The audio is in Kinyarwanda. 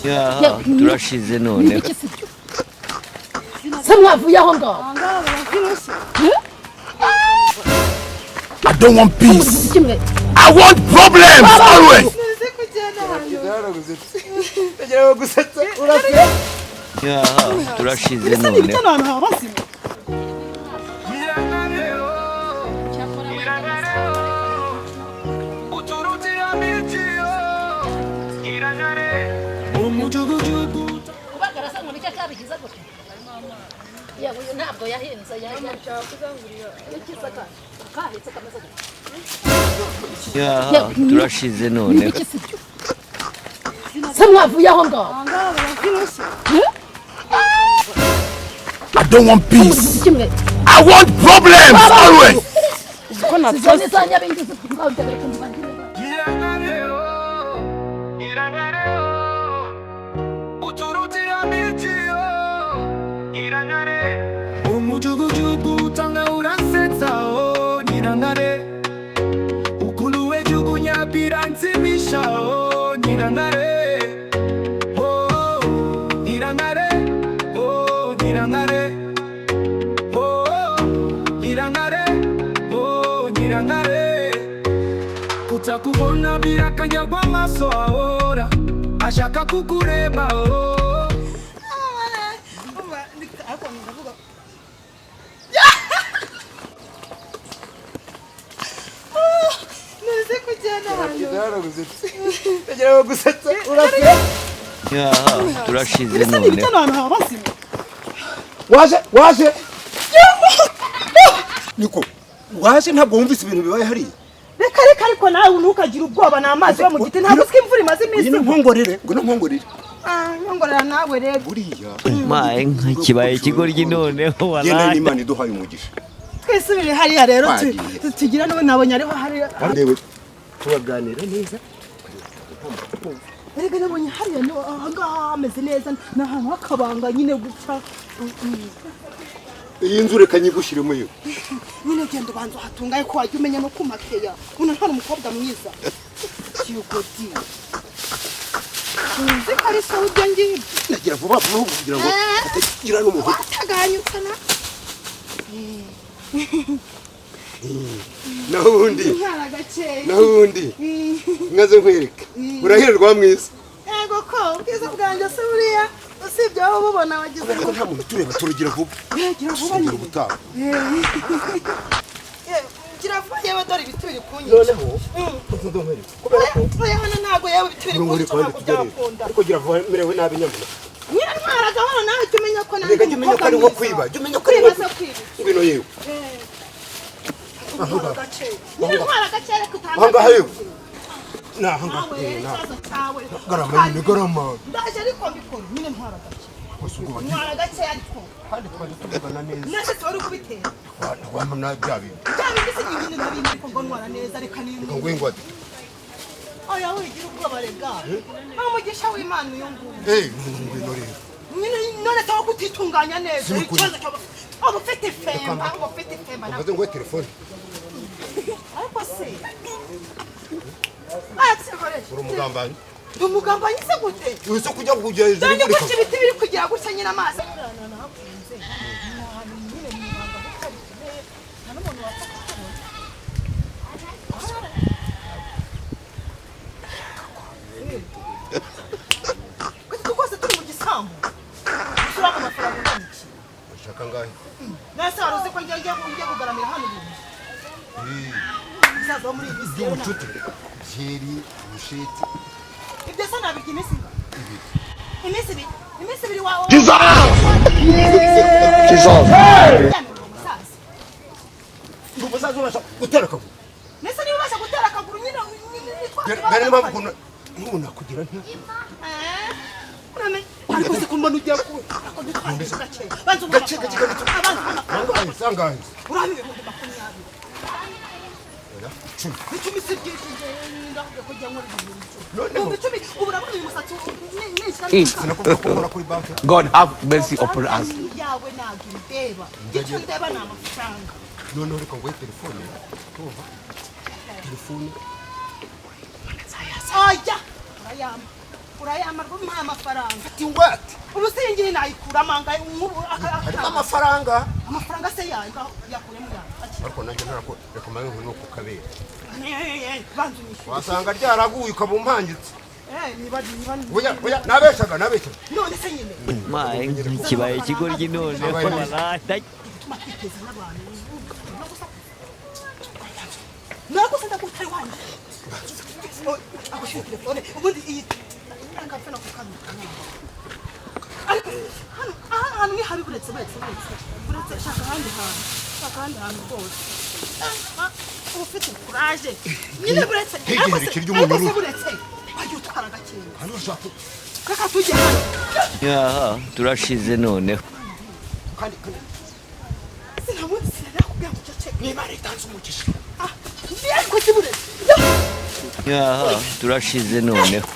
Yaha, turashize noneho. Se mwavuye aho ngaho? I don't want peace. Kimwe. I want problems always. Yaha, turashize Mbese ni noneho. ibiti ahantu haba hazima. Kubagara se ngo nicyo cyabigize gutya? Yewe, uyu ntabwo yahinze, yakize kahetse kameze gutya. Yaha, turashize noneho. Se mwavuye aho ngaho? I don't want peace. Kimwe. I want problems always. Ko Izo natose ni za nyabingi ngaho ndebere kumva. Umujugujugu utanga uransetsa, oh nyirantare, ukuntu wejugunya biransimisha, oh nyirantare, oh nyirantare, oh nyirantare, oh nyirantare, oh nyirantare. Kutakubona birakanyagwa amaso, ahora ashaka kukureba, oh. Ariko ndavuga ntuzi kugenda ahantu. Yaha, turashize Mbese ni ibiti noneho. ahantu haba hazima. Waje, waje niko waje, ntabwo wumvise ibintu bibaye hariya? Reka reka, ariko nawe ntukagire ubwoba, ni amazi yo mu giti. Ntabwo uzi ko imvura imaze iminsi Ngwino igwa. nkongorere, ngwino nkongorere. Ah, nyongorera nawe rero. Buriya Maye nka kibaye ikigoryi noneho. genda. Walayi. N'Imana iduhaye umugisha. Twisubire hariya rero Twagiye. tugira n'ubu nabonye ariho hariya. Ndewe turaganira neza. Erega nabonye hariya ahangaha hameze neza, ni ahantu h'akabanga nyine gutya. Iyi nzu reka nyigushyiremo yo. Nyine genda ubanza uhatungaye, ko wajya umenya no kumakeya uno ntari umukobwa mwiza yugodi nzi ko ari sawa ibyo ngibyo. Nagira vuba vuba kugira ngo hatagira n'umuntu. Wataganyutse na Naho ubundi mwana gakeya. Naho ubundi nkaze nkwereke, urahirwa mwiza. Yego, ko ubwiza bwanjye se buriya usibye wowe ububona wagize Ariko nta muntu utureba, turugira vuba. Gira vuba tugira nyine. ubutaha. Gira vuba yewe, dore ibiti biri kunyica. Noneho nzoza nkwereke kubera ko Oya, hano ntabwo yewe, ibiti biri urunguri kunyica, kandi ntabwo tujya rero. byakunda. Ariko gira vuba, merewe nabi nyamuna. Nyine ntwara gahoro nawe, jya umenya ko nanjye Reka jya umenya ko ari nko kwiba, jya umenya ko ari nko kwiba se kwiba? Ngwino yewe. Ntwara gake nyine, ntwara gake, reka utange. Aha ngaha yewe, ni aha ngaha. Nawe rero Ni aha. ikibazo cyawe. Garama nyine, garama. Ndaje ariko mbikora nyine, ntwara gake. Gusa ubwo wagiye. Ntwara gake ariko. Kandi twajya tuvugana neza. Nase wari kubitera. Wamana bya bintu. Bya bindi se nyine nabizi, ariko ngo ntwara neza, reka ni Reka nguhe ingwate. Oya, wigira ubwoba rega, ni umugisha w'Imana uyu nguyu. Eh, ngwino rero. Nyine none se wowe kutitunganya neza? Sinukuri. Ikibazo cyawe uba ufite ifemba, uba ufite ifemba nawe. Mbaze nguhe telefone. Ariko se aya Uri umugambanyi. Ndi umugambanyi se gute? Uzi kujya kujya hejuru. Dore uri gutya ibiti biri kugira gutya nyine amazi. Utu rwose turi mu gisambu, usura mu mafaranga ungana iki? Ushaka ngahe? Nase wari uzi ko ngiye kugaramira hano ibintu umusaza wo muri iyi minsi rero By'ubucuti, byeri, busheti. Ibyo se nabirya iminsi ingana iminsi ibiri, iminsi ibiri wawe. Jesus! Jesus! Umusaza. Umusaza ubasha gutera akaguru. Mbese niba ubasha gutera akaguru nyine Dore niyo mpamvu ukuntu nk'ubu nakugira nti Ariko se ko mbona ugiye ku ako dutwara gake, banza umuhe Gake, gake, amafaranga. gake. Abanza umuhe amafaranga. Angahe sangahe? Urabe 20,000. Oya, 10. 10 si byinshi, njyewe ndavuga ko njya nkora 10,000. Noneho. 10,000 ubu urabona uyu musatsi nishyira. Sinakubwira ko nkora kuri banki. God have mercy upon us. Yawe ntabwo indeba, icyo ndeba ni amafaranga. Noneho reka nguhe telefone, urumva telefone? Oya, urayampa. Urayama rw'umuha amafaranga. Fata ingwate. Ubu se iyi ngiyi nayikuramo angahe? Nk'ubu Harimo amafaranga. Amafaranga se yayo ngaho yakuremo yayo. Akira. Ariko nanjye ntarako, reka mbanze nkore no ku kabere. Banza unyishyure. Wasanga ryaraguye ukaba umpangitse. Niba Oya, oya, nabeshaga, nabeshaga. None se nyine Maye, kibaye ikigoryi noneho. Bituma twiteza n'abantu no gusakuza. Nagusa ndagutari wanjye. Agushyira telefone ubundi iyi ngapfa no kukabika. Ariko hano aha hantu ni habi, buretse, buretse, buretse, buretse, shaka ahandi hantu, shaka ahandi hantu rwose. Ah, uba ufite kuraje nyine, buretse. Ntegere Ariko se ikiryo umuntu ariko se uruhu. Buretse wajya utwara gakeya. Hano ushaka. Reka tujye hano. Aha turashize noneho. Kandi Sinabundi sinakubwira ngo uceceke. Niba leta itanze umugisha. Ah, ariko si buretse. Aha turashize noneho.